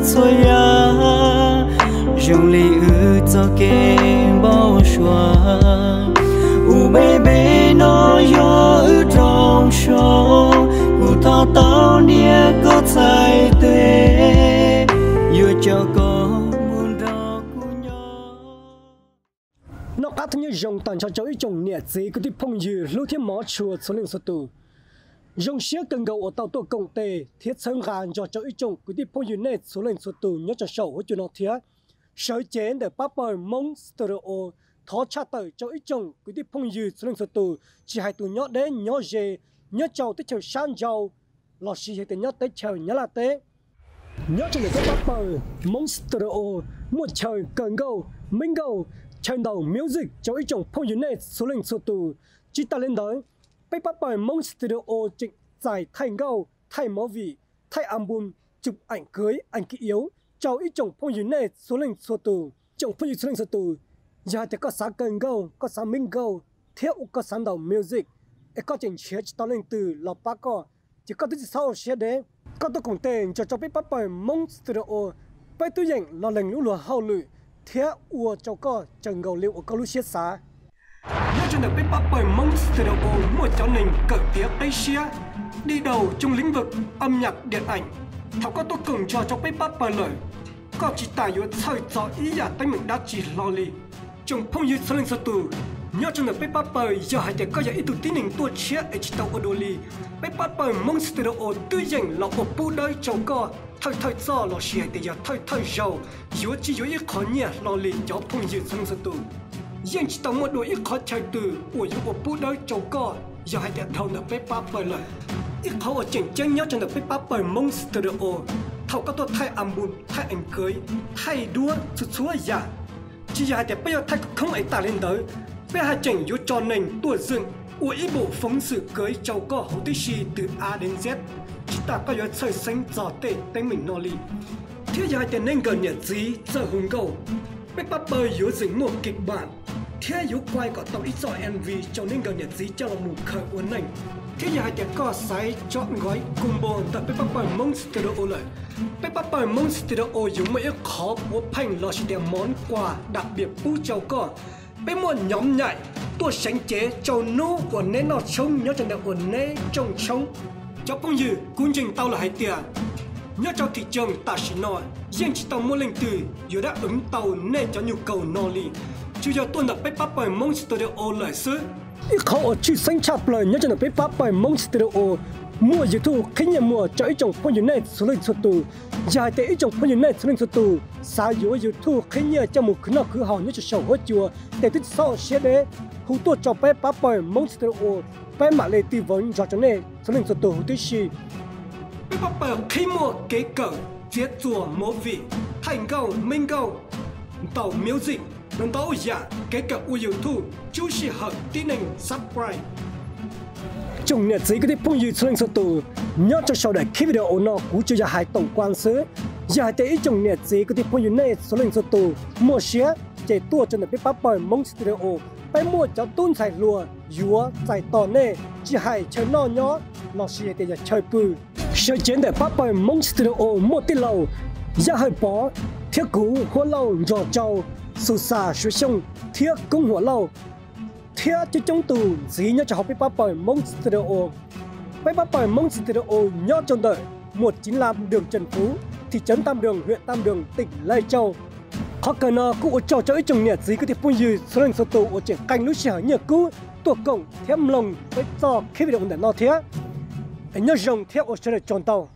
Txhua yam zoo li wb txoj kev npau suav, ub, baby, no yog wb rooj soj, kuv thov tau niam koj txhais tes, yuav coj koj mus nrog kuv nyob. Noj qab thov nyob zoo tag nrho rau ib tsoom niam txiv kwv tij phooj ywg hlub thiab hmov tshua txhua leej txhua tus. Zoo siab kawg nkaus uas tau tuaj koom tes thiab txhawb nqa nrog rau ib tsoom kwv tij phooj ywg nej txhua leej txhua tus nyob rau saum huab cua no thiab. Sawv cev ntawm pab pawg Hmoob Studio, thov tshaj tawm rau ib tsoom kwv tij phooj ywg txhua leej txhua tus, tsis hais tus nyob deb nyob ze, nyob rau teb chaws sab nrau, lossis yog tias nyob teb chaws Nyab Laj teb. Nyob rau ntawm peb pab pawg Hmoob Studio muaj chaw kaw nkauj, meej nkauj, chaw ntaus music rau ib tsoom phooj ywg nej txhua leej txhua tus. Tsis tas li ntawd, peb pab pawg Hmoob Studio tseem txais thaij nkauj, thaij movie, thaij album, chụp ảnh cưới, ảnh kỷ yếu rau ib tsoom phooj ywg nej txhua leej txhua tus. Tsoom phooj ywg txhua leej txhua tus, yog hais tias koj xav kaw nkauj, koj xav meej nkauj, thiab koj xav ntaus music, es koj tseem nrhiav tsis tau leej twg los pab koj, ces koj twb tsis txhob ua siab deb. Koj tuaj koom tes nrog rau peb pab pawg Hmoob Studio, peb twb yeem los lees lub luag hauj lwm thiab ua rau koj tsaws nkaus li uas koj lub siab xav. Nyob rau ntawm peb pab pawg Hmoob Studio muaj cov neeg kawm piav qib siab, đi đầu trong lĩnh vực âm nhạc điện ảnh. Thaum koj tuaj koom nrog rau peb pab pawg lawm, koj tsis tas yuav txhawj txog ib yam teeb meem dab tsi hlo li. Tsoom phooj ywg txhua leej txhua tus, nyob rau ntawm peb pab pawg, yog hais tias koj yog ib tug tib neeg tuaj tshiab es tsis tau ua dua li, peb pab pawg Hmoob Studio twb yeem los ua pub dawb rau koj thawj thawj txoj lossis hais tias yog thawj thawj zaug, yuav tsis yuav ib qho nyiaj hlo li cov phooj ywg txhua leej txhua tus. Yeej tsis tau muaj dua ib qhov chaw twg uas yuav ua pub dawb rau koj yog hais tias dhau ntawm peb pab pawg lawm. Ib qhov uas tseem ceeb nyob rau ntawm peb pab pawg Hmoob Studio, thaum koj tuaj thaij album, thaij ảnh cưới, thaij duab txhua txhua yam, tsis yog hais tias peb yuav thaij khoob es tas li ntawd, peb haj tseem yuav tso neeg tuaj dựng ua ib bộ phóng sự cưới rau koj huv tib si từ A đến Z, tsis tas koj yuav txhawj xeeb txog tej teeb meem no li. Thiab yog hais tias nej nkawm niam txiv txawj hu nkauj, peb pab pawg yuav tseem muaj kịch bản thiab yuav quay kom tau ib txoj M V rau nej nkawm niam txiv coj los mus khaws ua neej. Thiab yog hais tias koj xaiv tso nkawd combo ntawm peb pab pawg Hmoob Studio lawm, peb pab pawg Hmoob Studio yuav muaj ib qhov puav pheej lossis tias món quà đặc biệt pub rau koj. Peb muaj nhóm nhảy tuaj seev cev rau hnub uas neb noj tshoob nyob rau ntawm uas neb rooj tshoob. Cov phooj ywg, kuv ntseeg tau lawm hais tias nyob rau thị trường tam sim no yeej tsis tau muaj leej twg yuav đáp ứng tau nej cov nhu cầu no li, tsuas yog tuaj ntawm peb pab pawg Hmoob Studio lawm xwb. Ib qhov uas tshwj xeeb tshaj plaws nyob rau ntawm peb pab pawg Hmoob Studio muaj YouTube qhib nyiaj muag rau ib tsoom phooj ywg nej txhua leej txhua tus. Yog hais tias ib tsoom phooj ywg nej txhua leej txhua tus xav yuav YouTube qhib nyiaj coj mus khwv noj khwv haus nyob rau saum huab cua, ces twb tsis txhob ua siab deb, hu tuaj rau peb pab pawg Hmoob Studio, peb mam li tư vấn nrog rau nej txhua leej txhua tus huv tib si. Peb pab pawg qhib muaj kev kawm, txiav txuas movie, thaij nkauj, meej nkauj, ntaus music, ntau ntau yam, kev kawm ua YouTube, tsub sij hawm tib neeg subscribe. Tsoom niam txiv kwv tij phooj ywg txhua leej txhua tus, nyob rau saum daim clip video no kuv tsuas yog hais tổng quan xwb. Yog hais tias ib tsoom niam txiv kwv tij phooj ywg nej txhua leej txhua tus muaj siab, ces tuaj rau ntawm peb pab pawg Hmoob Studio, peb muaj cov tub ntxhais hluas yuav txais tos nej, tsis hais chaw noj nyob lossis hais tias yog chaw pw. Sawv cev ntawm pab pawg Hmoob Studio muaj tij laug Yaj Hawj Pov thiab kuv Huab Lauj nrog rau Xus Xas Suav Xyooj thiab Koob Huam Lauj, thiab coob coob tus ntxiv nyob rau hauv peb pab pawg Hmoob Studio. Peb pab pawg Hmoob Studio nyob rau ntawm một chín lăm đường Trần Phú, thị trấn Tam Đường, huyện Tam Đường, tỉnh Lai Châu. Qhov kawg no kuj ua tsaug rau ib tsoom niam txiv kwv tij phooj ywg txhua leej txhua tus uas tseem qee lub sij hawm nyiaj kub tuaj koom thiab mloog peb txoj clip video ntawm no thiab. Es nyob zoo thiab ua sawv daws tsaug ntau.